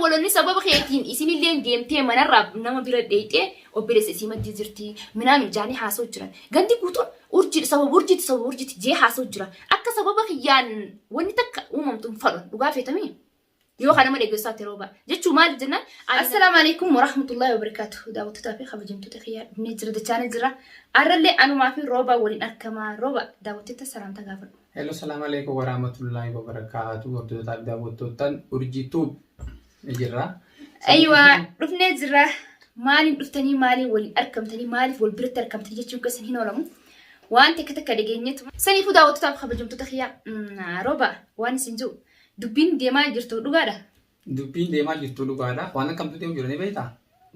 Walolli sababa keetiin isinillee deemtee manarraa nama bira dheeyxee obboleessa isii maddii jirti minaamin jaanii haasa'u jiran. Gandi guutuun urjii sababa urjiiti sababa urjiiti jee haasa'u jira. Akka sababa kiyyaan wanni takka uumamtu hin fadhu dhugaa feetamii. Yoo kana nama dheggeessaatti yeroo ba'a. Jechuun maaliif jennaan? Assalaamu alaikum warahmatullahi wabarakatuh. Daawwattootaa fi kabajamtoota kiyyaa dhufnee jira dachaanii jira. Arrallee anumaa fi rooba waliin argama. Rooba daawwattoota salaamtaa gaafadhu. Hello, salaam alaikum warahmatullahi wabarakatuh. Hordoftoota fi daawwattootaan Urjii Tube ni jirra. Aywa dhufnee jira. Maaliin dhuftanii maaliin waliin argamtanii maaliif wal biratti argamtanii jechuun keessan hin oolamu. Waan takka takka dhageenyeetu. Saniifuu daawwattootaa fi kabajamtoota kiyyaa rooba waan isin jiru dubbiin deemaa jirtu dhugaadha. Dubbiin deemaa jirtu dhugaadha. Waan akkamtu deemu jira ni beektaa?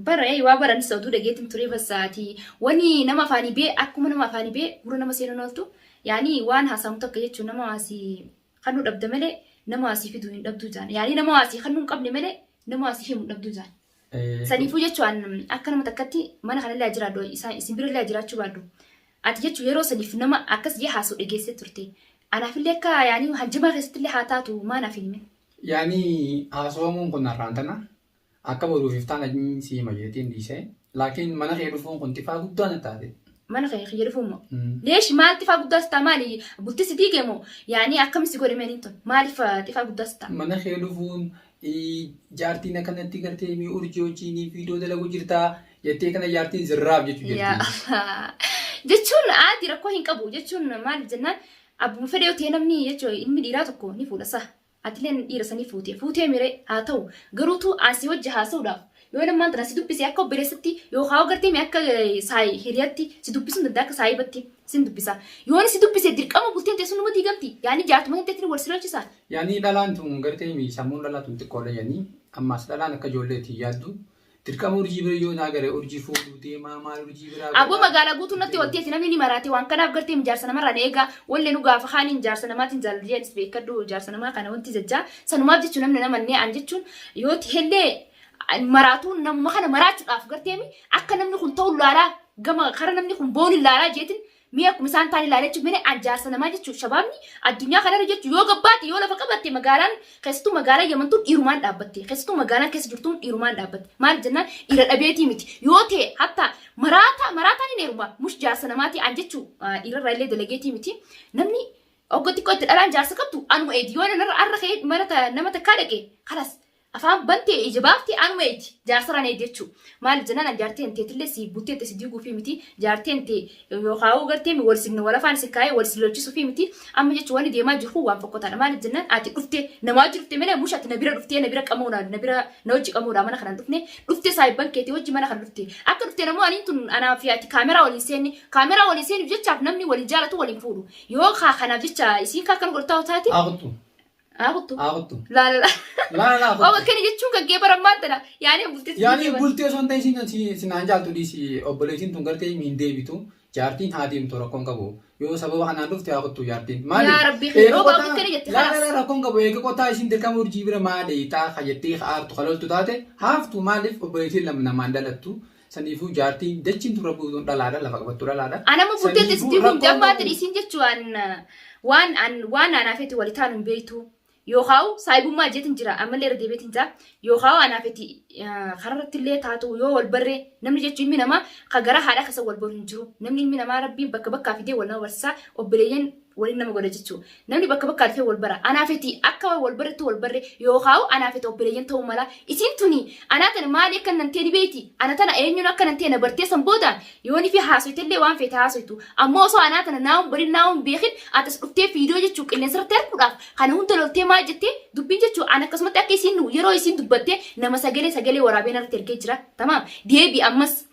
Bara ee waa baranis oduu dhageetiin ture basaati. Wani nama afaanii bee akkuma nama afaanii bee gurra nama seenuun ooltu yaani waan haasamu takka jechuun nama asii kannuu dhabda malee nama asii fiduu hin dhabduu jaan. Yaani nama asii kannuu hin qabne malee nama asii himu hin dhabduu jaan. Saniifuu jechuun akka nama takkatti mana kanallee jiraadhu isaan isin birallee jiraachuu baadhu. Ati jechuun yeroo saniif nama akkas jee haasa'u dhageessee turte. Anaafillee akka yaani hanjimaa keessattillee haa taatu maa naaf hin himin. Yaani haasawamuun kun har'aan tana akka boruuf iftaan ajni si hima jeetiin dhiise. Laakiin mana kee dhufuun kun tifaa guddaa na taate. Mana kee kiyya dhufuun moo? Leesh maal tifaa guddaa si ta'a maali? Bultii si diige moo? Yaani akkam si godhe meeniin tun? Maaliif tifaa guddaa si ta'a? Mana kee dhufuun jaartiin akkanatti gartee mi urjii wajjin viidiyoo dalagu jirtaa jettee kana jaartiin zirraaf jechuu Yaa jirti. Allah. Jechuun aadi rakkoo hin qabu jechuun maaliif jennaan abbuma fedhe yoo ta'e namni jechuun ilmi dhiiraa tokko ni fuudha sa. Atileen dhiira sanii fuutee fuutee miree haa ta'u garuutu asii wajji haasa'uudhaaf yoo nammaan tana si dubbise akka obboleessatti yookaan gartee mi akka saayi hiriyatti si dubbisuu hin danda'a akka saayibatti sin dubbisa. Yoon si dubbise dirqama bultiin teessu numa diigamti yaani jaartuma teetiin wal si lolchisa. Yaani dhalaan tun gartee mi sammuun dhalaa tun xiqqoodha yani ammaas dhalaan akka ijoolleeti yaaddu dirqama urjii bira yoo naa gare urjii fuudhuu deemaa maal urjii biraa Aboo magaalaa guutuu natti olteeti namni ni maraate waan kanaaf gartee jaarsa namarraa na eegaa wallee nu gaafa kaaniin jaarsa namaatiin jaalladha jedhanis beekadhu jaarsa namaa kana wanti jajjaa sanumaaf jechuun namni namannee an jechuun yoo tihellee maraatuu namuma kana maraachuudhaaf garteemi akka namni kun ta'u laalaa gama kara namni kun boonu laalaa jeetin Mee akkuma isaan taan ilaala jechuun mene an jaarsa namaa jechuun shabaabni addunyaa kanarra jechuun yoo gabbaate yoo lafa qabatte magaalaan keessattuu magaalaa yamantuun dhiirumaan dhaabbatte keessattuu magaalaan keessa jirtuun dhiirumaan dhaabbatte maal jennaan dhiira dhabeetii miti yoo ta'e hatta maraataa maraataan hin heeruma mush jaarsa namaatii an jechuu dhiirarraa illee dalageetii miti namni ogga xiqqoo itti dhalaan jaarsa qabdu anuma eedi yoo narra arra ka'ee mana nama takkaa dhaqe kalas Afaan bantee ija baaftee anuma eeti. Jaarsaraan eeti jechuu. Maaliif jennaan an jaarteen teetillee si buttee te si diiguufii miti. Jaarteen tee yookaan gartee wal sin wal afaan si kaayee wal si lolchisuufii miti. Amma jechuun wanni deemaa jiru kun waan fokkotaadha. Maaliif jennaan ati dhuftee nama wajji dhuftee malee mush ati na bira dhuftee na bira qamuudha na bira na wajji qamuudha mana kana dhufne dhuftee saayibban keetii wajji mana kana dhufte. Akka dhuftee namoo aniin tun anaa fi ati kaameraa waliin seenne kaameraa waliin seenuuf jechaaf namni waliin jaalatu waliin fuudhu. Yoo kaa kanaaf jecha isiin kaa akkana godhataa taate. Haa kuttu. Haa kuttu. Haa kuttu. Laa laa. Laa laa Waa kuttu. akkana jechuun kan kee baran maal tana? Yaani bultii si Yaani deeman. bultii osoo hin ta'in siin si si naan jaaltu dhiisi obboleettiin tun gartee hin deebitu jaartiin haa deemtu rakkoon qabu yoo sababa kanaan dhufte haa kuttu jaartiin maali Yaa Rabbii kiyya, eega rooba qotaa akkana jette laa kalaas. laa rakkoon qabu eega qotaa isiin dirqama urjii bira maa dheeyxaa ka jettee ka aartu ka loltu taate haaftu maaliif obboleettiin lama namaan dhalattu saniifuu jaartiin dachiin tun rabbi utuun dhalaadha lafa qabattu dhalaadha Anama bultii itti saniifuu diiguun rakkoon jammaa qabu. tani isiin jechuun waan an waan anaafeti wali taanu hin beektu. Yookaan saayibummaa jeetin jira ammallee irra deebiitiin jira. Yookaan anaafeti kararratti illee taatu yoo wal barree namni jechuun ilmi namaa ka gara haadhaa keessa wal baru hin jiru. Namni ilmi namaa rabbiin bakka bakkaa fidee wal nama barsiisa obboleeyyan waliin nama godha jechuudha. Namni bakka bakkaa dhufee wal bara. Anaafeti akka wal barrettu wal barre yookaan anaafeti obboleeyyan ta'uu mala. Isiin tuni anaa tana maali akka nan ta'e ni beekti. Ana tana eenyuun akka nan ta'e na bartee san boodaan yoon fi haasoyte illee waan feete haasoytu. Ammoo osoo anaa tana naawun barin naawun beekin atas dhuftee fiidoo jechuu qilleensa irratti arguudhaaf kana hunda loltee maal jettee dubbiin jechuu an akkasumatti akka isiin yeroo isiin dubbattee nama sagalee sagalee waraabeen irratti ergee jira. Tamaam deebi ammas.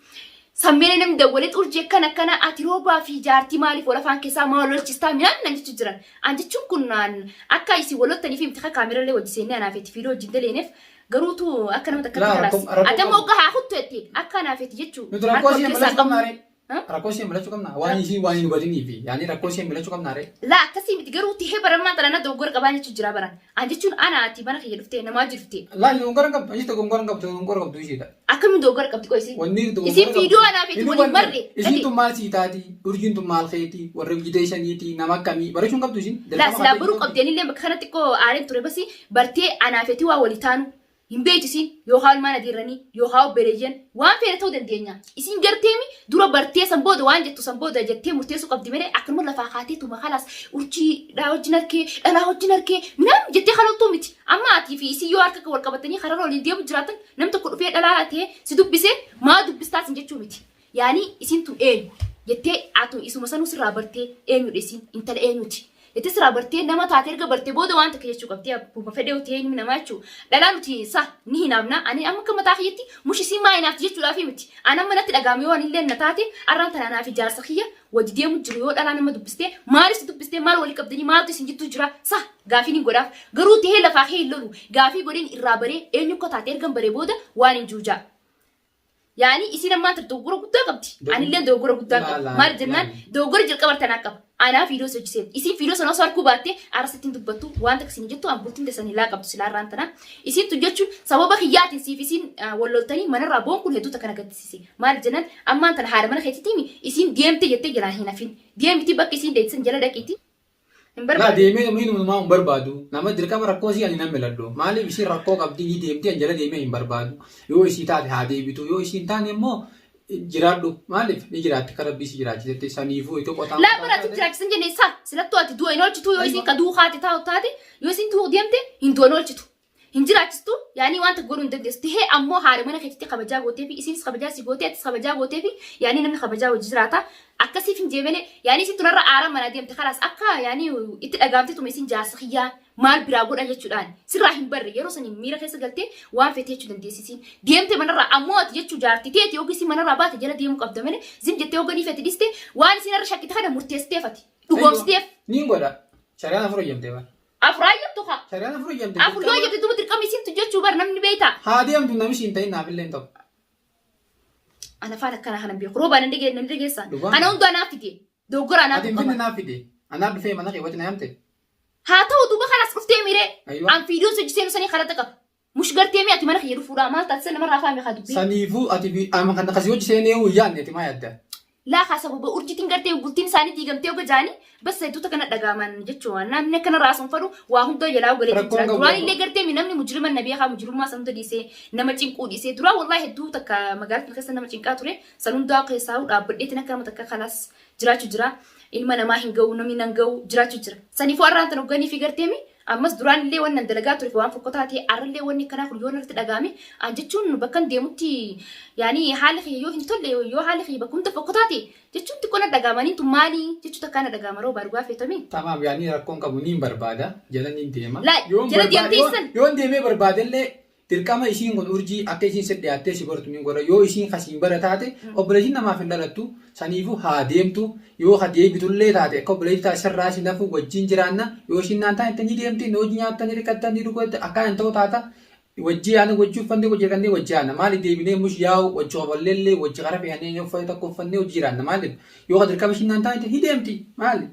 Sammeelee namni dawwalee urjii akkana akkana ati roobaa fi jaartii maaliif wal afaan keessaa maa wal lolchistaa midhaan nan jechuu jiran. An jechuun kun an akka isin wal loltanii fi miti ka kaamerallee wajji seennee anaaf itti fiidoo wajjin daleeneef garuutu akka nama takkatti Laa, kalaas. rakkoo Ati ammoo qabu. hogga haa kuttu jette akka anaaf itti jechuu. Nuti rakkoo harka ol ishee keessaa malachuu qabnu. qabnaa ree? Ha? Rakkoo ishee malachuu qabnaa? Waan ishii waan hin hubatiniifi. Yaani rakkoo ishee malachuu qabnaa ree? Laa akkasii miti garuu tihee baran maa tana dogoggora qabaa jechuu jira baran. An jechuun ana ati mana kiyya dhuftee namaa jirte. Laa dogoggora hin qabdu. Ishii dogoggora hin qabdu. Dogoggora qabdu ishiidha. Akkamiin dogoggora qabdi qoy isiin? Wanni dogoggora Isiin qabdu. viidiyoo anaa feeti Hin waliin hubanne. marre. Isiin Dhage. tun maal sii taati? Urjiin tun maal keeti? Warra hojii shaniiti? Nama akkamii? Barachuu hin qabdu isiin. Laa Dirqama silaa qabdee baruu hin qabdi anillee bakka kanatti xiqqoo aareen ture basi bartee anaa feeti waa walii taanu. Hin beektu isiin yookaan ilmaan adeerranii yookaan obboleeyyan waan feene ta'uu dandeenya. Isiin garteemi dura bartee san booda waan jettu san booda jettee murteessuu qabdi malee akkanuma lafaa kaatee tuma kalaas urjiidhaa wajjin harkee dhalaa wajjin harkee minaan jettee kaloltuu miti. Amma atii fi isiin yoo harka wal qabatanii karaa waliin deemu jiraatan nam tokko dhufee dhalaa ta'ee si dubbisee maa dubbistaa sin jechuu miti. Yaani isiin tun eenyu jettee atu isuma sanuu sirraa bartee eenyudha isiin intala eenyuti. Jettee sirraa bartee nama taate erga bartee booda waan takka jechuu qabdi abbuma fedhee ta'ee ilmi namaa jechuu. Dhalaa nuti sa ni hinaafna ani amma akka mataa kiyyatti mush isiin maa hinaafti jechuudhaaf miti. Ani amma natti dhaga'ame yoo ani illee na taate arraan tana anaa fi jaarsa kiyya wajji deemu jiru yoo dhalaa nama dubbistee maalis dubbistee maal walii qabdanii maaltu isin jidduu jira sa gaafii ni godhaaf garuu tahee lafaa kee hin lolu gaafii godheen irraa baree eenyu akka taate ergan baree booda waan hin juujaa. Yaani isiin ammaan tana dogoggora guddaa qabdi. Anillee dogoggora guddaa qaba. Maal jennaan dogoggora jalqaba tanaa qaba. Anaa viidiyoo si hojjiseen. Isiin viidiyoo sana osoo arguu baattee arra sittiin dubbattu waan takka isin jettu an bultiin teessan hin qabdu silaa irraan tana. Isiin tun jechuun sababa kiyyaatiin siif isiin wal loltanii manarraa boon kun hedduu takka na gaddisiise. Maal jennaan ammaan tana haadha mana keetiitii isiin deemte jettee jalaan hin hafin. Deemiti bakka isiin deemte jala dhaqiiti. Hin Laa barbaadu. deemee namni hinumaa hin barbaadu. Nama dirqama rakkoo isii ani nan miladhu. Maaliif isiin rakkoo qabdi ni deemti an jala deemee hin barbaadu. Yoo isii taate haa deebitu. Yoo isii hin taane immoo jiraadhu. Maaliif ni jiraatti akka rabbii si jiraachisetti saniifuu itti qotaan Laa qotaan bara ati taate. jiraachisan jenne isaa silattuu ati du'a hin oolchitu yoo isiin ka du'u haate taa'u taate yoo isiin du'u deemte hin du'a hin oolchitu. Hin jiraachistu yaanii waan tokko godhuu hin dandeessu. Tahee ammoo haadha mana keetitti kabajaa gootee fi isiinis kabajaa si gootee atis kabajaa gootee fi yaanii namni kabajaa wajji jiraata. Akkasiif hin jee malee yaanii isin tunarra aara manaa deemte kalaas akka yaanii itti dhagaamte tuma isin jaarsa kiyyaa maal biraa godha jechuudhaan sirraa hin barre yeroo sanii miira keessa galtee waan feete jechuu dandeessisiin deemte manarraa ammoo ati jechuu jaarti teeti yookiin isin manarraa baate jala deemuu qabda malee zim jettee hoganii feete dhiste waan isin irra shakkite kana murteessiteefati dhugoomsiteef. Niin godha. Shari'aan afur eeyyamtee bara. Afur hayyamtu kaa. Shari'aan afur eeyyamte. Afur yoo hayyamte duuba dirqama isiin jechuu bar namni beektaa. Haa deemtu namni siin ta'in naaf illee hin ta'u. Ana afaan akkanaa kanan beeku. Roobaa nan dhagee nan dhageessaan. Dhugaa. Kana hundaa naaf fide. Dogoggora anaaf Ati hin qaba. finne naaf fide. Anaaf dhufee mana kee wajjin na yaamte. Haa ta'u duuba kanas dhuftee miiree. Ayyoo. An fiidiyoo hojjeteen sanii karata qaba. Mush gartee mi ati mana kiyya dhufuudhaa maal taate namarraa afaan meeqa dubbii. Saniifuu ati amma kan akkasii hojii seenee yaadne ati maa yaadda? Laa kaa sababa urjitiin gartee bultiin isaanii diigamtee oga jaanii bas hedduuta kana dhagaaman jechuun namni akkana raasuun fadhu waa hunda jalaa galee Rakkoon jira. qabu Duraan rakkoo. illee gartee mi namni mujrima na beekaa mujrimummaa san hunda dhiisee nama cinquu dhiisee duraan wallahi hedduu takka magaalaa tana keessa nama cinqaa ture san hundaa keessaa dhaabbadheetiin akka nama takka kalaas jiraachuu jira. Ilma namaa hin ga'u namni nan ga'u jiraachuu jira. Saniifuu arraan tan hogganii fi gartee mi ammas duraan illee wannan dalagaa ture waan fokkotaa ta'e arrallee wanni akkanaa kun yoo narratti dhaga'ame an jechuun bakkan deemutti yaani haalli kiyya yoo hin tolle yoo haalli kiyya bakka hunda fokkotaa ta'e jechuun xiqqoo na dhaga'amanii tun maali jechuu takkaa na dhaga'ama rooba dhugaa feetame. Tamaam yaani rakkoon qabu niin barbaada jala niin deema. Laa Yoon jala barbaade deemtee yoon san yoon deemee barbaadellee dirqama isiin kun urjii akka isiin si dhiyaattee si bartu niin godha. Yoo isiin kasiin bara taate obboleettiin namaaf hin dhalattu saniifuu haa deemtu yoo ka deebitullee taate akka obboleettii taate sirraa si nafu wajjin jiraanna yoo isiin naan taate ni deemti ni hojii nyaatta ni dhiqatta ni dhugatta akkaan hin ta'u taata wajji yaana wajji uffannee wajji dhaqannee wajji yaana maali deebinee mush yaa'u wajji qoballeellee wajji qara fe'annee uffata tokko uffannee wajji jiraanna maaliif yoo ka dirqama isiin naan taate ni deemti maali.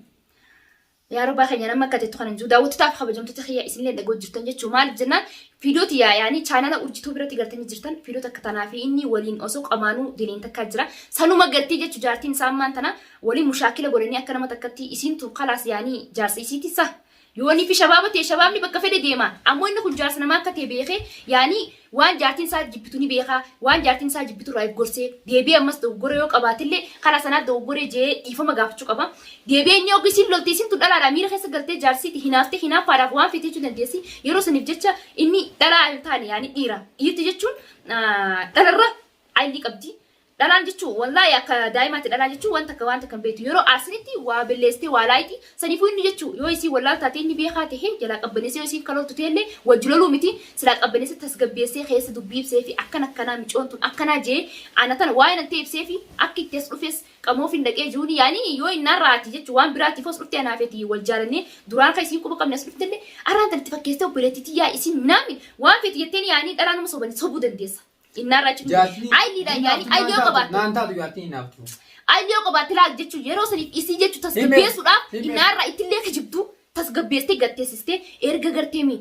Yaa robbaa keenya nama akka jettu kana hin jiru. Daawwattootaaf kabajamtoota kiyya isinillee dhagoo jirtan jechuun maaliif jennaan viidiyoo tiyyaa yaani chaanala urjituu biratti galtanii jirtan viidiyoo takka tanaa fi inni waliin osoo qamaanuu diliin takkaa jira. Sanuma galtee jechuu jaartiin isaa ammaan tana waliin mushaakila godhanii akka nama takkatti isiin tun kalaas yaani jaarsa isiiti sa. Yoonii fi shabaaba ta'e shabaabni bakka fedhe deema. Ammoo inni kun jaarsa namaa akka ta'e beekee yaani waan jaartiin isaa jibbitu ni beeka. Waan jaartiin isaa jibbitu irraa if gorsee deebi'ee ammas dogoggora yoo qabaatillee karaa sanaa dogoggoree jee dhiifama gaafachuu qaba. Deebi'ee inni oguu isiin lolte isiin tun dhalaadha miira keessa galtee jaarsiiti hinaaftee hinaaffaadhaaf waan feete jechuu dandeessi. Yeroo saniif jecha inni dhalaa hin taane yaani dhiira. Dhiirti jechuun dhalarra ayilii qabdi. Dhalaan jechuun wallaahi akka daa'imaatti dhalaa jechuun wanta akka waan takka hin beektu. Yeroo aarsinitti waa belleessitee waa laayiti. Saniifuu inni jechuun yoo isii wallaal taate inni beekaa ta'e jalaa qabbaneessee yoo isiin kaloltu ta'ellee wajji loluu miti silaa qabbaneessee tasgabbeessee keessa dubbii ibsee fi akkan akkanaa micoon tun akkanaa jee ana tana waa'ee nan ta'e ibsee fi akka itti as dhufes qamoof hin dhaqee jiruun yaani yoo innaan raati jechuun waan biraatiif os dhufte anaaf eti wal jaalannee duraan kan isiin quba qabne as dhuftellee arraan tan itti fakkeessitee obboleettii tiyyaa isiin minaami waan feeti jetteen yaani dhalaa nama sobani sobuu dandeessa. Innaan raachi dhufte Jaartiin ayiliidha yaani ayilii yoo qabaatte naan taatu jaartiin hinaaftu. ayilii yoo qabaatte laal jechuun yeroo saniif isii jechuu Hime tasgabbeessuudhaaf hime innaarraa ittillee kijibdu tasgabbeessitee gatteessistee erga garteemi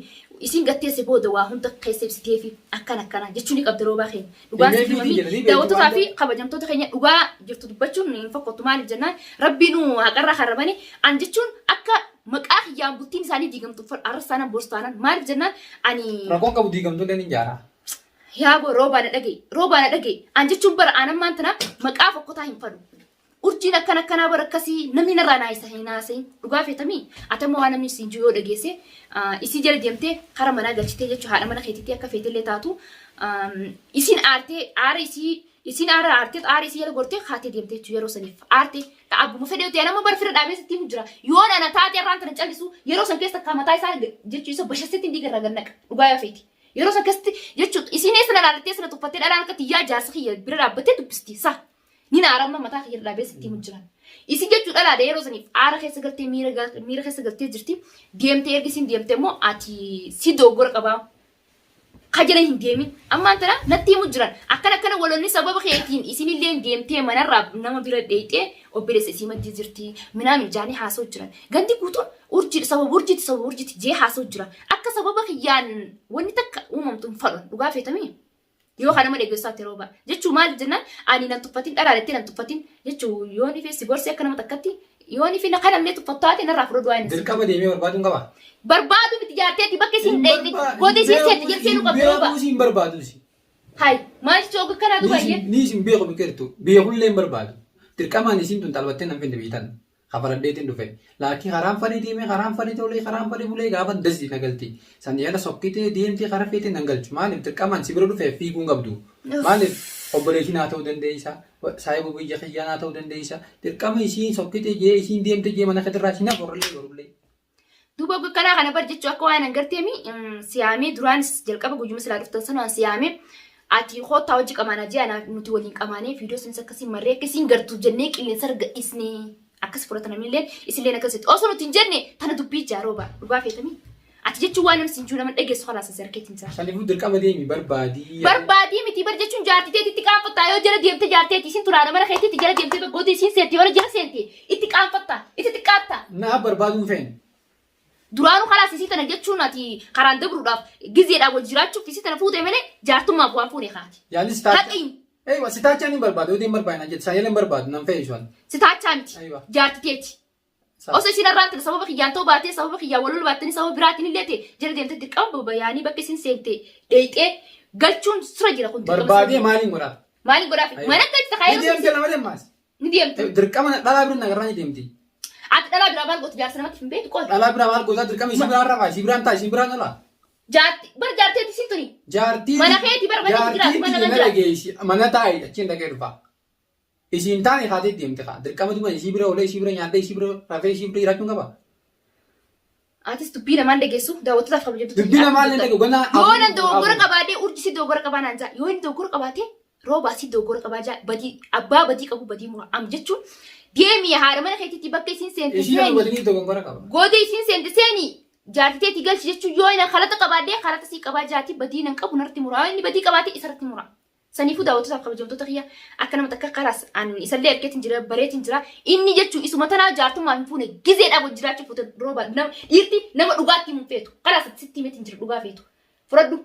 isiin gatteesse booda waa hunda keessa ibsitee fi akkana akkana jechuun ni qabda roobaa keenya. Dhugaan himee sitti fiitii himamii jedha ni beekti daawwattootaa waan fi ta'eef. kabajamtoota keenya dhugaa jirtu dubbachuun hin fokkottu maaliif jennaan rabbiin haqarraa harrabani an jechuun akka Maqaa kiyyaan bultiin isaanii diigamtu uffadhu. Arras taanaan boru taanaan maaliif jennaan ani Rakkoon qabu diigamtullee ni ijaara. Yaa boo roobaa na dhaga'i. Roobaa na dhaga'i. An jechuun bara aan ammaan tana maqaa fokkotaa hin fadhu. Urjiin akkana akkanaa bara akkasii namni narraa naa isa hin haasayin. Dhugaa feetamii? Ati amma waan namni siin jiru yoo dhageesse isii jala deemtee kara manaa galchitee jechuun haadha mana keetiitti akka feetellee taatu isiin aartee aara isii isiin aara aartee aara isii jala gortee kaatee deemtee jechuun yeroo saniif aartee abbuma fedhe yoo ta'e nama bara fira dhaabee sitti himu jira. Yoon ana taate irraan tana callisu yeroo san keessa akka mataa isaa jechuu isa bashassetti dhiiga irraa gad naqa. Dhugaa yoo feete. Yeroo san keessatti jechuun isiin eessa na laallattee sana tuffattee dhalaan akka tiyyaa jaarsa kiyya bira dhaabbattee dubbisti sa. Ni naara amma mataa kiyya dhaabee sitti himu jiran. Isin jechuun dhalaadha yeroo saniif aara keessa galtee miira keessa galtee jirti. Deemtee erga isin deemte immoo ati si dogoggora qabaa. Ka jala hin deemin. Ammaan tana natti himu jiran. Akkana akkana walonni sababa keetiin isinillee deemtee manarraa nama bira dheeyxee obboleessa isii maddii jirti. Minaamin jaanii haasa'u jiran. Gandi guutuun urjii sababa urjiiti sababa urjiiti jee haasa'u jira. Akka sababa kiyyaan wanni takka uumamtu hin fadhu. Dhugaa feetamii? Yoo kana malee gosaatti rooba. Jechuun maaliif jennaan ani nan tuffatin dhalaa jettee nan tuffatin jechuun yoo ni feesi gorsee akka nama takkatti yoo ni fi kanallee tuffattu taate narraa fudhadhu waan inni. Dirqama deemee barbaaduun qaba. Barbaadu miti jaarteeti bakka isin dheeyte goota isiin seente jedhee nu qabdi rooba. Beekuu siin barbaadu si. Hay maal jechuun oga kanaa duuba iyyee. Ni isin beeku biqiltu beekullee hin barbaadu. Dirqamaan isiin tun xalbattee nan finne biitan. Kafaladheetiin dhufe. Laakiin karaan fadhii deemee karaan fadhii tolee karaan fadhii bulee gaafa dasii na galti. San jala sokkitee deemtee karaa feetee nan galchu. Maaliif dirqamaan si bira dhufee fiiguu hin qabdu. Maaliif obboleettii naa ta'uu dandeessa. Saayiba biyya kiyyaa naa ta'uu dandeessa. Dirqama isiin sokkitee jee isiin deemtee jee mana keetirraa si naaf warrallee barullee. Duuba oga kanaa kana bar jechuu akka waan hangarteemi siyaamee duraanis jalqaba guyyuma silaa dhuftan sanaan siyaamee ati koottaa hojii qamaanaa jee anaaf nuti waliin qamaanee viidiyoo sanis akkasiin marree akkasiin gartuu jennee qilleensa arga dhisnee akkas fudhatan namnillee isilleen akkasitti osoo nuti hin jenne tana dubbii jaaroo ba'a dhugaa feetamii ati jechuun waan namni siin jiru nama dhageessu kalaas as harkeetiin jira. Saniifuu dirqama deemi barbaadii. Barbaadii miti bar jechuun jaartii teetitti qaanfattaa yoo jala deemte jaarteeti isin turaadha mana keetitti jala deemte goota isiin seente yoo jala seente itti qaanfatta itti xiqqaatta. Naa barbaaduun feene. Duraanuu kalaas isii tana jechuun ati karaan dabruudhaaf gizeedhaaf wal jiraachuuf isii tana fuute malee jaartummaaf waan fuune kaati. Yaalli si taachaa. Haqiin Eewa si taachaa ni barbaadu yoo deem barbaadina jette saayilee hin barbaadu nan fe'e isheen. si taachaa miti Aywa. jaarti teeti. Osoo isin irraan tana sababa kiyyaan ta'uu baatee sababa kiyyaan wal loluu baattanii sababa biraatiin illee ta'e jala deemtee dirqama babayyaanii bakka isin seente dheeyxee galchuun sura jira kun dirqama sura Barbaadee jira. maaliin godhaa? Maaliin godhaaf? Aywa. Mana galchita Ni kaayiroo deemte seente lama deemaas. ni deemte. Dirqama dhalaa bira nagarraa ni deemti. Ati dhalaa biraa maal goota jaarsa namatti hin beektu qoy. Dhalaa bira maal gootaa dirqama isii biraan rafaa isii biraan taa isii biraan ola. Jaarti bar jaarteeti isin tuni. Jaartii Mana keeti bara mana keeti jiraatu, mana tiyya mana na jiraatu. dhageessi mana taa'i achiin dhaqee dhufa. Isiin taane kaatee deemte kaa dirqama duba isii bira oolee isii bira nyaadhee isii bira rafee isii bira jiraachuun qaba. Atis dubbii namaan dhageessu daawwattootaaf kabajamtoota Dubbii namaa illee dhaga'u ganaa Yoo nan dogoggora qabaadhee urji si dogoggora qabaa naan jaa yoo inni dogoggora qabaate roobaa si dogoggora qabaa jaa badii abbaa badii qabu badii mura am jechuun deemii haadha mana keetiitti bakka isiin seente Ishii nama seeni badii dogoggora qaba. gooda isiin seente seeni jaartii teetii galchi jechuun yoo inni kalata qabaadhee kalata sii qabaa jaati badii nan qabu narratti mura yoo inni badii qabaate isarratti mura. Saniifuu daawwattootaaf kabajamtoota kiyya akka nama takka kalaas an isallee argeetiin jira bareetiin jira inni jechuun isuma tanaa jaartummaaf hin fuune gizeedhaaf wajji jiraachuu fuute rooba nama dhiirti nama dhugaatti hin feetu kalaas sitti himeetiin jira dhugaa feetu fudhadhu.